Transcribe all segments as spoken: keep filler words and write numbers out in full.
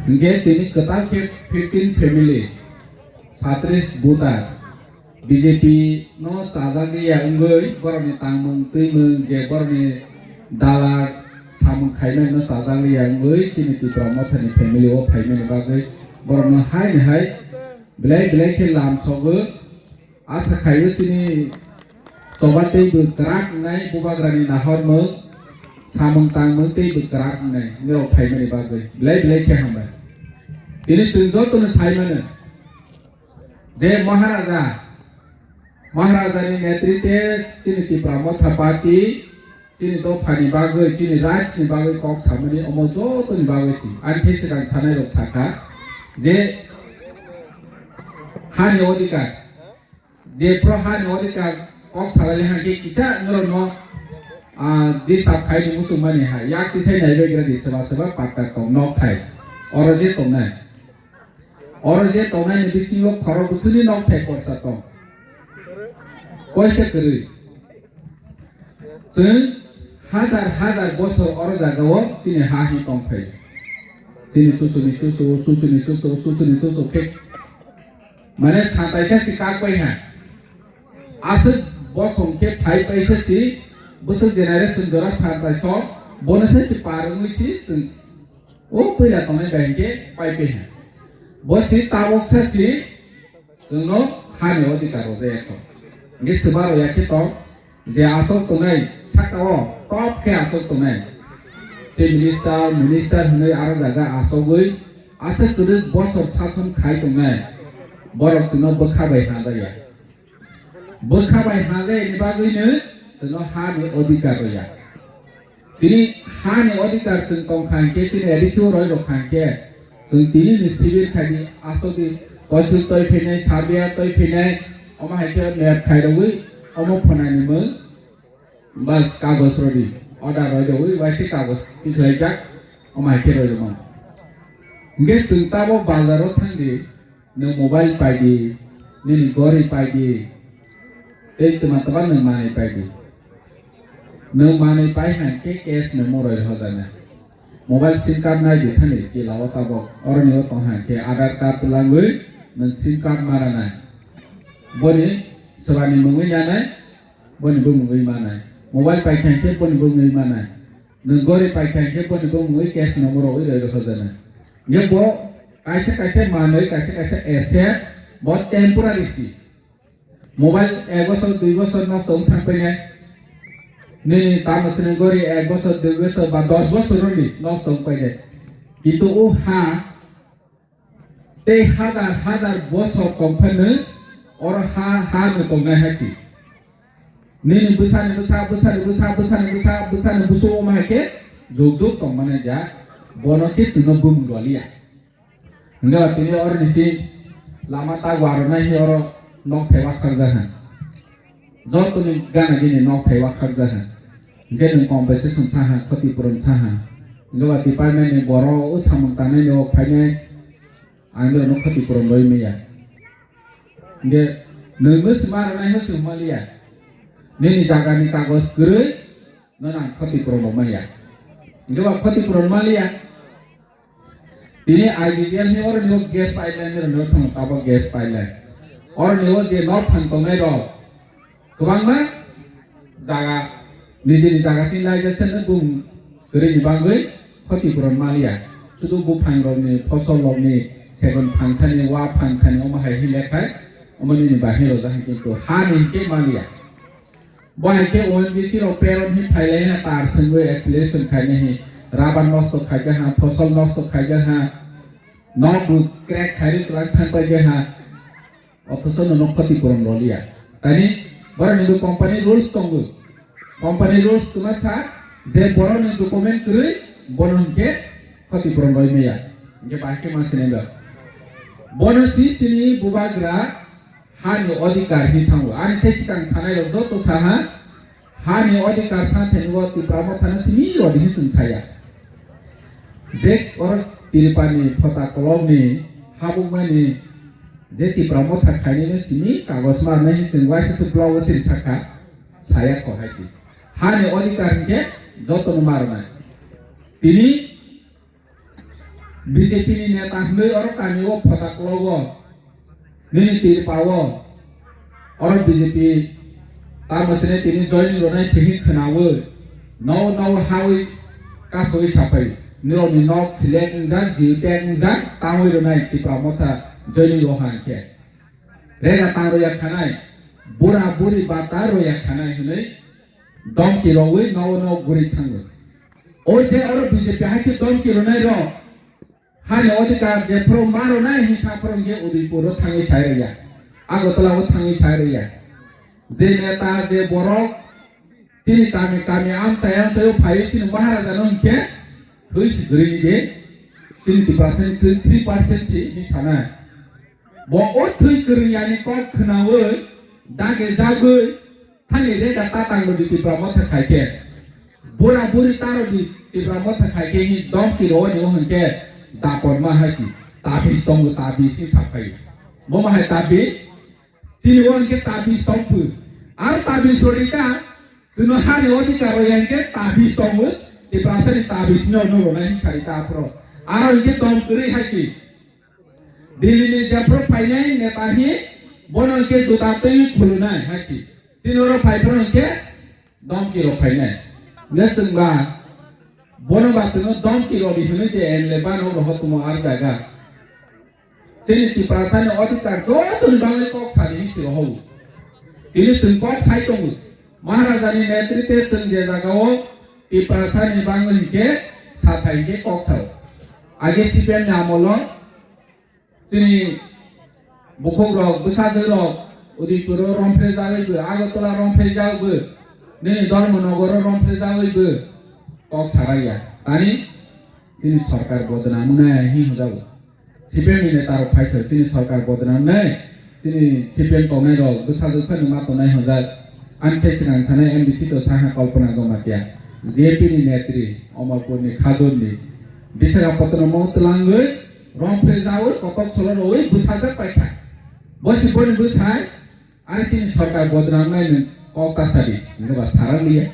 Hingke tini kwtal khe fifteen family, satris voter, B J P no chajagwi ya wngwi borokni tangmung twimung je borokni dala samung khaimani no chajagwi ya wngwi chini Tipra Mothani family o phaimani bagwi borokno hai ni hai belai belai khe lam sogwi asa khaio chini choba teibo kwrak wngnai bubagrani nahormung samung tangmung teibo kwrak wngnai norok phaimani bagwi belai belai khe hambai. Tini chwng jotono sai mano. Je Maharaja, Maharajani netrite chini Tipra Motha Party chini dophani bagwi, chini rajni bagwi kok samani omo jotoni bagwi si. Ani thai swkang sanai rok sakha je hani odhikar, je pro hani odhikar kok salai hangke kisa norokno, ah, disap khaini muchungmani hai yak tisai naibai gra di seba seba patta tong nok thai. Oro je tongnai. Oro je tongnai ni bisingo khorok bwswkni nok thai korsa tong. Koisa kwrwi. Chwng hajar hajar bosor oro jagao chini ha hi tong thai. Chini chuchuni chuchu, chuchuni chuchu, chuchuni chuchu khe. Mane sataisa si kak bai ha. Aswk bosong khe phai paisa si, bwswk generation jora sataiso, bono se si par wngwi si chwng. O puila tongnai bai hingke pai pe he. Bo si tabok sa si chwngno hani odhikar rojak ya kho. Hingke swbaro ya khe tong je asok tongnai saka o top khe asok tongnai. Chief minister, minister hwnwi aro jaga asogwi aswk kwrwk bosor sason khai tongnai. Borok chwngno bwkha bai hajak ya. Bwkha bai hajak ni bagwino chwngno hani odhikar rw ya. Tini hani odhikar chwng tong kha hingke, chini A D C o roi rok kha hingke, chwng tini ni sibir khai di, aswk di, koichwk toi phinai, sabia toi phinai, omo hai khe map khai rogwi, omo phwnai ni mwng, bas kagoj rodi, order roi rogwi, waise kagoj tikhlaijak, omo hai khe roi rwma. Hingke chwng tabo bazar o thang di, nwng mobile pai di, nini gori pai di, tei twma twma nwng manwi pai di. Nwng manwi pai hang khe cash nwng moroi hojaina. Mobile sim card nai di thani kila o tabok. Oroni o tong hang khe Aadhaar card twlangwi nwng sim card maranai. Boni swrani mungwi nanai, boni bumungwi manai. Mobile pai kha khe boni bumungwi manai. Nwng gori pai kha khe boni bumungwi cash number rogwi roi rokha jana. Ye bo kaisa kaisa manwi kaisa kaisa asset bo temporary si. Mobile ek bosor dui bosor nosto wng thang painai. Nini tamo sini gori ek bosor dui bosor ba dos bosor roni nosto wng painai. Kintu o ha tei hajar hajar bosor tong phano oro ha, ha no tongnai hai si. Nini bwsani bwsa, bwsani bwsa, bwsani bwsa, bwsani bwsa omo hai khe juk juk tong mani ja, bono khe chwngno bumung rwliya. Hwnkhe tini oro nisi lama ta warwnai hi oro nok phai wakhar jaha. Jotoni gana gini nok phai wakhar jaha. Hwnkhe nwng compensation saha, khoti puron saha. Hwnkhe ba department ni borok o samung tangnai no phainai ang no khoti puron roi maya. Hwnkhe nwng no sima rwnai ho sima liya. Nini jaga ni kagoj kwrwi no nang khoti puron rok maya. Hwnkhe ba khoti puron maliya. Tini I G G L ni oro ni gas pipeline ni oro ni thang tabo gas pipeline. Oro ni o je nok thang tongnai rok kwbangma jaga nijini jaga sing lai jesa no bung kwrwi ni bagwi khoti puron maliya. Sudu buphang rok ni, phosol rok ni, segon phangsani, wa phangthani omo hai hin lekhai omo nini bahai rok jahai kintu ha ni hingke maliya. Bo hai khe O N G C rok peron hi phailai na tar sengwi exploration khainai hi rubber nosto khaijak ha, phosol nosto khaijak ha, nok bo crack khairwi kwlak thang paijak ha, othocho nono khoti puron roliya. Tani borokni bo company rules tongo, company rules kwma sa je borokni document kwrwi bono hinkhe khoti puron roi maya, hinkhe bahai khe ma sinai ba bono si chini bubagra. Hani odhikar hi sango. Ani se sikang sanai rok joto saha, hani odhikar sa thani o Tipra Motha no simi rodi hi chwng saya. Je oro Tripani phota kolok ni habuk mani je Tipra Motha khainai no simi kagos ma rwnai hi chwng waisa se blog o siri sakha, saya kho hai si. Hani odhikar hinkhe joto no ma rwnai. Tini B J P ni neta hwnwi oro kami o photo kwlao, nini Tripura o, oro B J P tamo sini tini joining rwnai phi khwnawi, no no hawi kasoi sapai, nirokni nok select wngjak, jiu tag wngjak, tangwi rwnai Tipra Motha joining rw hai khe. Rega tang rw ya khanai, bura buri bata rw ya khanai hwnwi domki rogwi no no guri thango. O je oro B J P hai khe domki rwnai rok, hani odhikar jephru ma rwnai hinsa phru hwnkhe Udaipur o thangwi sai rwya, Agartala o thangwi sai rwya. Je neta, je borok chini kami kami amchai amchai o phaiwi chini Maharaja no hwnkhe thwi si kwrwini de, chini Tiprasa ni thwi three percent si hinwi sanai. Bo o thwi kwrwng yani kok khwnawi dage jagwi thani rega tatang rw di Tipra Motha khai khe. Bura buri ta rw di Tipra Motha khai khe hi domki rw ni o hwnkhe dapor ma hai si tabis tongo, tabis si saphai. Bo ma hai tabis, chini o hwnkhe tabis tong phu. Ar tabis rw di ta, chwngno hani odhikar rw ya hwnkhe tabis tongo, Tiprasa ni tabis no no rwnai hi sari ta aphro. Aro hwnkhe dom kwrwi hai si. Delhi ni jephru phainai neta hi bono hwnkhe juta twi khulunai hai si. Chini oro phai phano hwnkhe domki rok phainai. Hwnkhe chwng ba bono ba chwngno domki rok di hwnwi de M L A ba no rohor tumo ar jaga. Chini Tiprasa ni odhikar joto ni bagwi kok sadi hinwi si rohor. Tini chwng kok sai tongo. Maharaja ni netritwe chwng je jaga o Tiprasa ni bagwi hwnkhe sathai hwnkhe kok sao. Age C P M ni amolo chini bukhuk rok, bwsajwk rok Udaipur o romphre jagwi bo, Agartala romphre jagwi bo, nini Dharmanagar o romphre jagwi bo kok saraiya. Tani chini sorkar bodnam wngnai hi hwnjago. C P M ni neta rok phaisa chini sorkar bodnam wngnai, chini C P M tongnai rok bwsajwk phano ma tongnai hwnjak. Ani sai sinang sanai M D C to saha Kalpana Jamatia, J P ni netri, Omorpur ni Khajur ni, Visakhapatnam o twlangwi romphre jawi kotok solo rwi bwthajak paikha. Bo si boni bwsai, ari chini sorkar bodnam nai nwng kok ta sadi, hwnkhe ba sarak liya.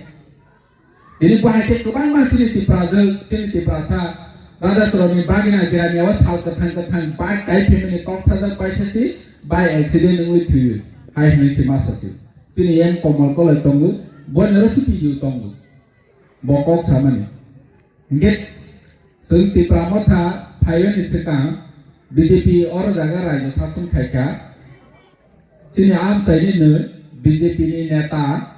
Tini bo hai khe kwbangma chini Tiprajwk, chini Tiprasa, Raja Chorokni bagina Jirania o sal kwthang kwthang bike kai phimani kok thajak paisa si, by accident wngwi thwiwi, hai hwnwi si masa si. Chini M Komol Koloi tongo, boni oro si P D O tongo. Bo kok samani. Hingke chwng Tipra Motha phaiyoni swkang B J P oro jaga raijyo sason khaikha. Chini amchaini nwi B J P ni neta,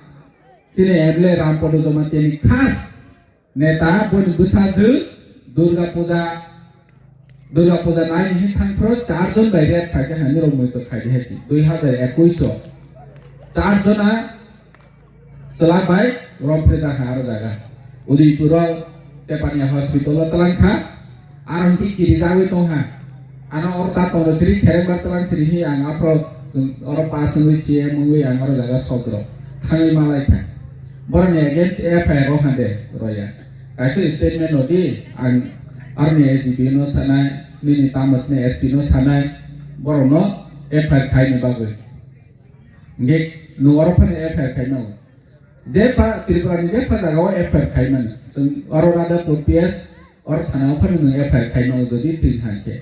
chini M L A Rampada Jamatia ni khas neta, boni bwsajwk Durga Puja Durga Puja nai ni thang phro char jon bai rape khaikha, hai norok muitu khaidi hai si dui hazar ekush o char jona chwla bai romphre jakha aro jaga. Udaipur o Tepania hospital o twlang kha, aro hwnkhe kiri jagwi tong ha. Ano oro ta tongro siri khereng bar twlang siri hi ang aphro chwng oro pass wngwi C M wngwi ang oro jaga sodro thangwi malai kha. Borokni against F I R o hande roya. Kaisa statement rwdi, ang aroni S D P O no sanai, nini tamo sini S P no sanai, borokno F I R khaini bagwi. Hingke nwng oro phano F I R khaimano. Je pa Tripura ni je pa jaga o F I R khaimano. Chwng oro Radhapur P S, oro thana o phano nwng F I R khaimano, jodi twi hai khe.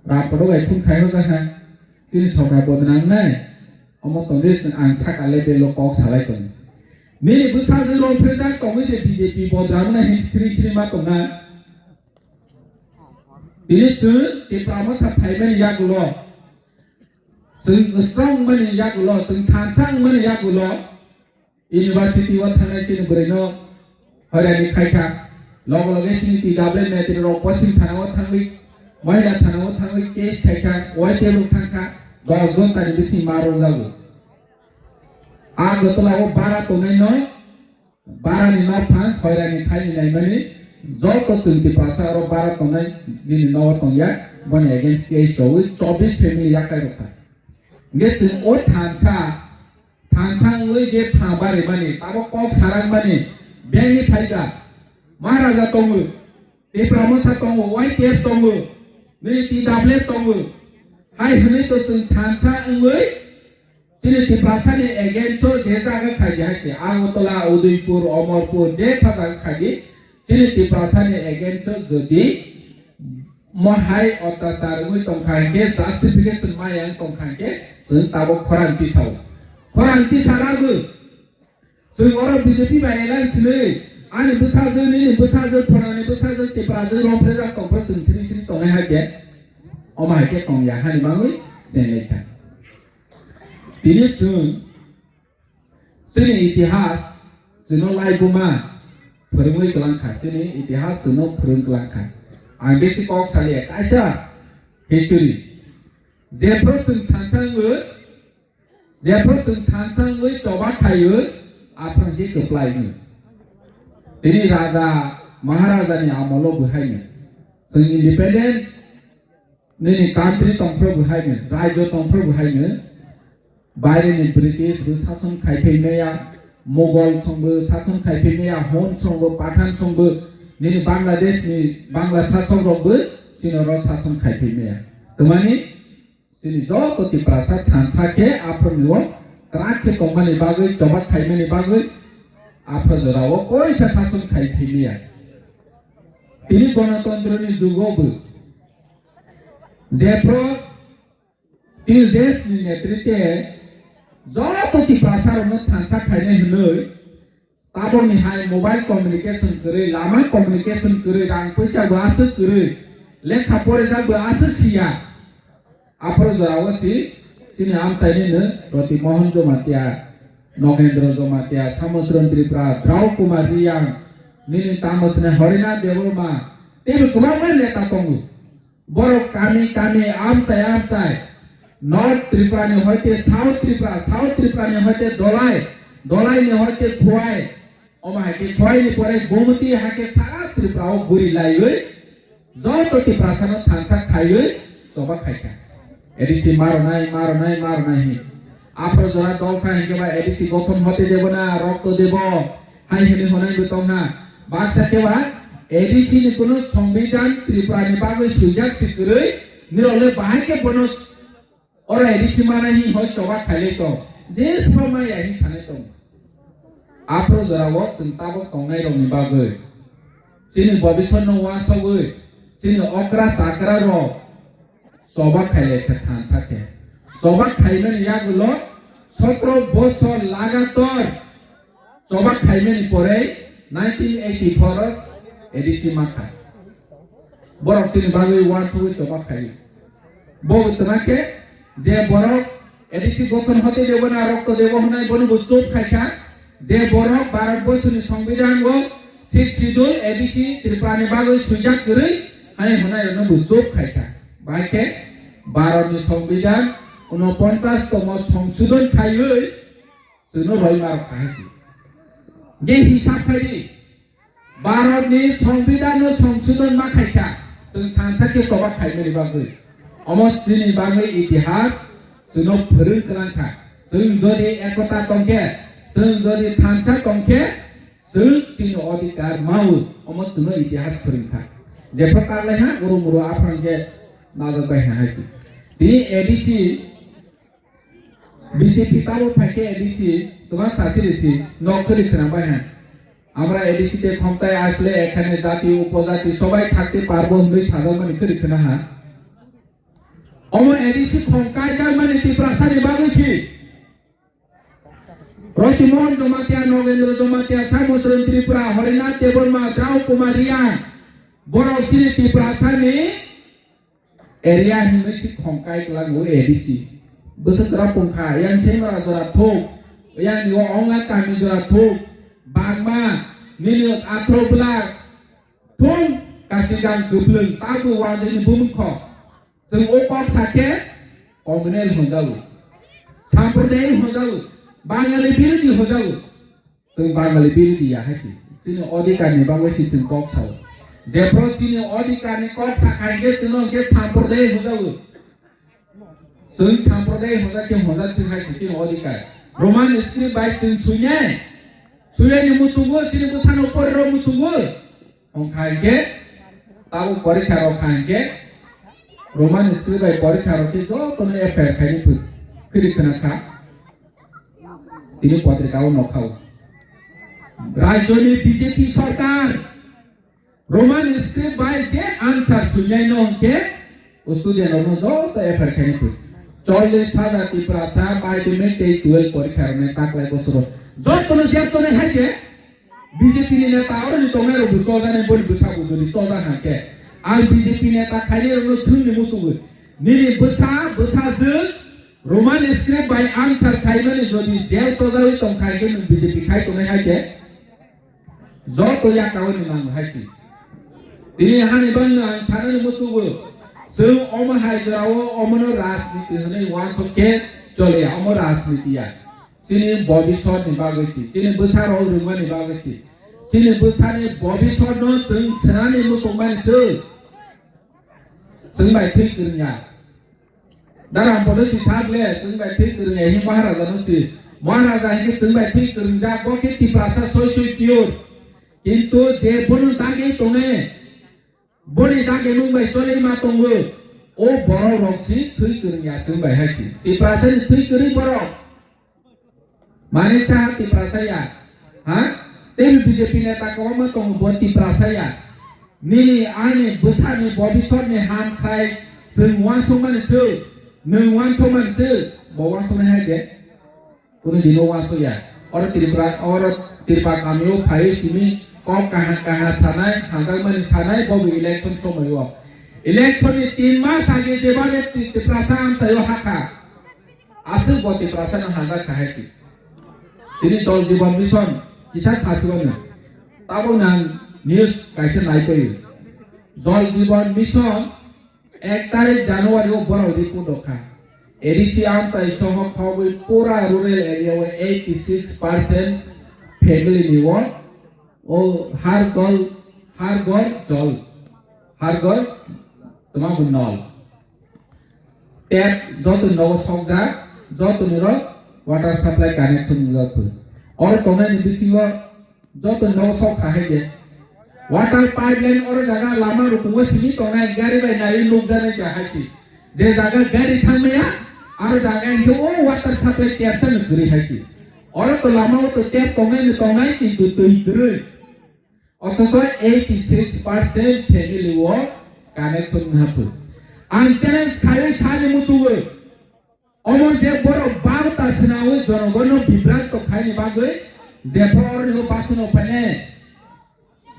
Ramporo bai phone khai hoja ha. Chini sorkar bodnam nai. Omo tongdi chwng ang saka level o kok salai tongo. Nini bwsajwk romphre jak tongwi de B J P bodnam nai hin sri sri ma tongna. Tini chwng Tipra Motha phaimani yagulo, chwng strong wngmani yagulo, chwng thansa wngmani yagulo, university o thangnai chini bwrwino hoirani khaikha. Loge loge chini T W F netri rok Poschim thana o thangwi, Mahila thana o thangwi case khaikha, Y T F rok thangkha, dos jon tani bising ma rwjago. Agartala o bara tongnaino, barani nokphang, hoirani thaini naimani, joto chwng Tiprasa oro bara tongnai, nini nogo tongya, boni against case rogwi chobbish family yakai rokha. Hingke chwng o thansa, thansa wngwi je pha barimani, tabok kok sarakmani, bengni phaikha, Maharaja tongo, Tipra Motha tongo, Y T F tongo, nini T W F tongo. Hai hwnwi to chwng thansa wngwi chini Tiprasani against o je jaga khaidi hai se Agartala, Udaipur, Omorpur, je pha jaga khaidi chini Tiprasani against o jodi Omo hai otyachar wngwi tongkha hinkhe, justification maya wng tongkha hinkhe, chwng tabuk khorang tisao. Khorang tisa rwgwi. Chwng oro B J P bai alliance hinwi, ani bwsajwk, nini bwsajwk, phonani bwsajwk, Tiprajwk romphre jak tongphro chwng sini sini tongnai hai khe. Omo hai khe tongya hani bagwi chenglai kha. Tini chwng chini itihas chwngno laibuma phwrwngwi kwlang kha, chini itihas chwngno phwrwng kwlang kha. Ang bisi kok saliya kaisa history. Jephru chwng thansa wngwi, jephru chwng thansa wngwi choba khaiwi, aphang khe kwplai wngwi. Tini raja maharajani amolo bwhaino chwng independent nini country tongphru bwhaino, rajyo tongphru bwhaino, baireni British bo sason khaiphaimaya, Mughal songbo sason khaiphaimaya, Hun songbo, Pathan songbo, nini Bangladesh ni Bangla sasok rokbo chini oro sason khaiphaimaya. Twmani chini joto Tiprasa thansa khe aphuru o kwrak khe tongmani bagwi, choba khaimani bagwi aphuru jorao koisa sason khaiphaimaya. Tini gonotontroni jugo bo jephru T J S ni netritwe joto Tiprasa rokno thansa khainai hinwi, tabokni hai mobile communication kwrwi, lama communication kwrwi, rang puisa bo aswk kwrwi, lekha porijak bo aswk siya. Aphuru jorao si chini amchaini no Roti Mohan Jamatia, Nogendra Jamatia, Samuchron Tripura, Drau Kumar Riyang, nini tamo sini Harinath Debbarma, teibo kwbangma neta tongo. Borok kami kami, amchai amchai, North Tripura ni hoite South Tripura, South Tripura ni hoite Dolai, Dolai ni hoite Khowai, omo hai khe Khowai ni pore Gomoti hai khe sara Tripura o guri laiwi joto Tiprasa no thansa khaiwi choba khaikha. A D C maronai, maronai, maronai hi. Aphro jora dol sa hinkhe ba A D C gothon hote debo na rokto debo hai hwnwi honai bo tongha. Baksa khe ba A D C ni kunu songbidhan Tripura ni bagwi swijak si kwrwi, nirok le bahai khe bono oro A D C manai hi hoi choba khailai tong. Je soma ya hi sanai tong. Aphro jora o chwng tabok tongnai rok ni bagwi, chini bobisor no uansugwi, chini okra chakra rok choba khailai khe thansa khe. Choba khaimani yagulo sotro bosor lagator choba khaimani pore nineteen eighty-four o A D C mankha. Borok chini bagwi uansugwi choba khaio. Bo wngtoma khe je borok A D C gothon hote debo na rokto debo hwnai bono bo chup khaikha. Je borok Bharat borsoni songbidhan o Sixth Schedule A D C Tripura ni bagwi swijak kwrwi hai hwnai rokno bo chup khaikha. Bahai khe Bharat ni songbidhan unoponchas tomo songsodhon khaiwi chwngno roima rok kha hai se. Je hisab khai di, Bharat ni songbidhan no songsodhon ma khaikha, chwng thansa khe choba khaimani bagwi. Omo chini bagwi itihas chwngno phwrwng kwlang kha. Chwng jodi ekota tongkhe, chwng jodi thansa tongkhe, chwng chini odhikar mao, omo chwngno itihas phwrwng kha. Jephru karlai ha, uru muru aphang khe najak bai ha hai se. Tini A D C B J P tabo phaikhe A D C twma sasi risi nok khwrwi khwnang bai ha. Amra A D C te khomtai asle ekhane jati upojati sobai thakte parbo hwnwi sajakmani khwrwi khwna ha. Omo A D C khom kaijakmani Tiprasani bagwi si. Roti Mohan Jamatia, Nogendra Jamatia, Samuchron Tripura, Harinath Debbarma, Drau Kumar Riyang, borok chini Tiprasani area hinwi si khongkai kwlango A D C. Bwswk jora pungkha, yang Semara jora thuk, yang ni o Ongla kami jora thuk, bangma, nini athro bwla thung, kachigang kwplwng, tabwi wajwini bumung kho. Chwng o kok sakhe communal hwnjago, samprodayi hwnjago, Bangali birodhi hwnjago. Chwng Bangali birodhi ya hai se. Chini odhikar ni bagwi se chwng kok sao. Jephru chini odhikar ni kok sakha hinkhe chwngno hinkhe samprodayi hwnjago. Chwng samprodayi hwnjak khe hwnjak thung hai se chini odhikar. Roman script bai chwng suinai. Suinai ni muchungo chini bwsano poriro muchungo. Hwnkha hinkhe tabuk porikha rok kha hinkhe Roman script bai porikha rok khe jotono F I R khaini phu-, khwrwi khwna kha. Tini potrika o nokha o. Rajyoni B J P sarkar Roman script bai je answer suinai no hwnkhe student rokno joto F I R khaina thwi. Chollish hajar Tiprasa madhyamik tei twelve porikha rwnai taklai bosoro. Jotono je tonwi hai khe B J P ni neta oro ni tongnai rok bo chojaknai boni bwsa bo jodi chojak hwnkhe. Ang B J P neta khainai rokno swngni muchungwi. Nini bwsa, bwsajwk Roman script bai answer khaimani jodi jail chojagwi tongkha hwnkhe nwng B J P khai tongnai hai khe? Joto yakao ni nango hai si. Tini hani bangno ang sanani muchugo. Chwng omo hai jorao omono rajniti hwnwi uansuk khe choliya, omo rajniti ya. Chini bobisot ni bagwi si, chini bwsa rok rwmani bagwi si. Chini bwsani bobisot no chwng swnani muchungmani chwng. Chwng bai thwi kwrwngya. Daram bono si sak le, chwng bai thwi kwrwngya hi Maharaja no si. Maharaja hinkhe chwng bai thwi kwrwngjak, bo khe Tiprasa soi soi pure. Kintu je bono dagi tongnai, boni dagi nung bai choli ma tongo, o borok rok si thwi kwrwngya chwng bai hai si. Tiprasa ni thwi kwrwi borok. Manik Saha Tiprasa ya, ha? Tei B J P neta kwbangma tongo bo Tiprasa ya. Nini ani bwsani bobisotni ham khai chwng uansukmani chwng, nwng uansukmani chwng, bo uansuknai hai de. Kunu dino uansuk ya. Oro Tripura, oro Tripura kamio phaiwi simi kok kaham kaham sanai, hamjakmani sanai, bo bo election somoio. Election ni tin mas age jeba ne Tiprasa amchaio hakha. Aswk bo Tiprasa no hamjak kha hai si. Tini Jal Jeevan Mission kisa sasiwano. Tabuk nang news kaisa naipaio. Jal Jeevan Mission ek tarik January o borok report rokha. A D C amchai sohok phagwi pura rural area o eighty six percent family ni o, o har ghar, har ghar jal, har ghar tama nol. Tap joto nogo sokjak, joto ni rok water supply connection wngjak phu. Oro tongnai ni bisingo joto nogo sok kha hai de. Water pipeline oro jaga lama rukungo simi tongnai gari bai nai nukjaknai ja hai si. Je jaga gari thangmaya, aro jaga hinkhe o water supply tap chano kwrwi hai si. Oro to lama o to tap tongnai ni tongnai kintu twi kwrwi. Othocho eighty six percent family o connection wngha phu. Ang challenge khaiwi sani muchungo, omo je borok barota swnawi jonogono bibranto khaini bagwi jepho oroni o basono phaine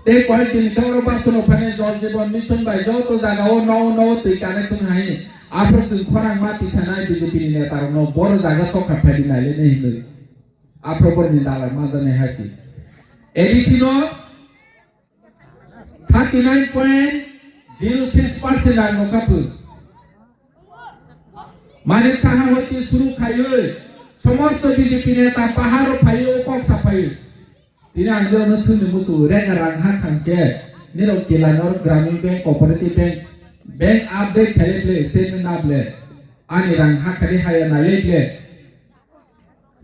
tei koyek din khe oro basono phaine Jal Jeevan Mission bai joto jagao no no twi connection hai aphuru chwng khorang ma tisanai B J P ni neta rokno boro jaga sokha phaidi nailai nai hinwi. Aphuru borni dalai majani hai si. A D C no thirty nine point zero six percent rang no kaphu. Manik Saha hoite suru khaiwi somosto B J P neta paharo phaiwi o kok saphaiwi. Tini ang jorano swngni muchungo rega rang ha khangkhe nirok kila nor Gramin Bank, Cooperative Bank, bank update khaile ble statement na ble ani rang ha khali haya naile ble.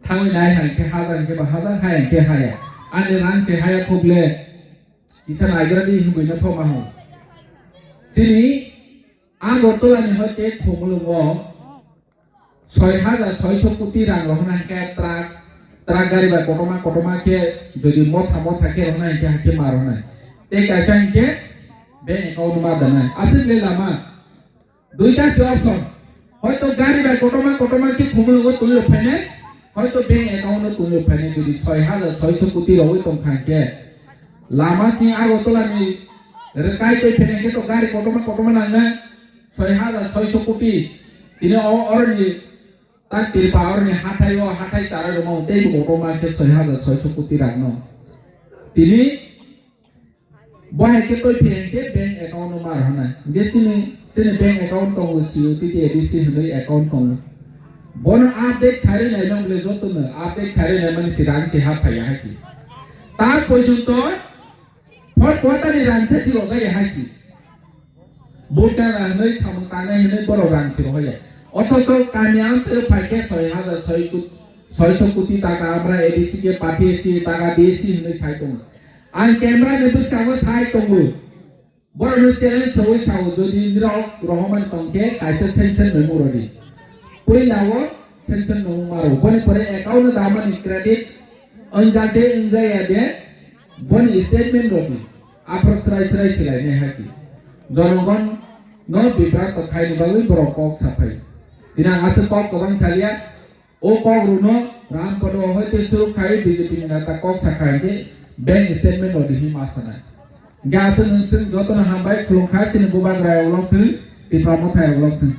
Thangwi nai hai khe hajak khe ba hajak hai khe haya. Ani rang se haya khuble kisa naigra di hwnwi no thoma ho. Chini Agartala ni hoite Khumulwngo soi hajar soiso koti rang rohornai khe truck, truck gari bai kotorma kotorma khe jodi motha motha khe rohornai khe hakhe ma rohornai. Tei kaisa hinkhe bank account ma danai. Aswk le lama. Duita se option. Hoito gari bai kotorma kotorma khe Khumulwngo twi rok phainai, hoito bank account o twi rok phainai, jodi soi hajar soiso koti rogwi tong kha khe. Lama sing Agartala ni rwkai twi phainai khe to gari kotorma kotorma nangnai, soi hajar soiso koti. Tini o oroni tak Tripura oroni hathai o hathai chara rwma tei kotorma khe soi hajar soiso koti rang no. Tini Bo hai khe toi phi hwnkhe bank account no mar hwnai. Hwnkhe chini, chini bank account tongo C O T T A D C hwnwi account tongo. Bono update khairwi nai nong le joto no update khairwi nai mani si rang si ha phaiya hai si. Ta porjonto fourth quarter ni rang se si rojai hai si. Bhutan rang hwnwi samung tangnai hwnwi borok rang si rohai ya. Othocho kami ang phai khe soi hajar soi kut-, soiso koti taka amra A D C ke pathiye si taka diye si hwnwi sai tongo. Ang camera ni bwskango sai tongo. Borokno challenge sawi sao, jodi nirok rohormani tongkhe kaisa sanction memo rwdi. Puila o sanction memo maro. Boni pore account no damani credit wngjak de wngjaya de boni statement rwdi. Aphuru chwrai chwrai swlainai hai se. Jonogon no bibrat khaini bagwi borok kok saphai. Tini ang aswk kok kwbang salia, o kok rwno Ram Padwa hoi tei chwrwk khai B J P ni neta kok sakha hinkhe bank statement rwdi hinwi ma sanai. Hinkhe aswk nwng chwng jotono hambai khulumkha chini bubagra rok lok thung, Tipra Motha rok lok thung.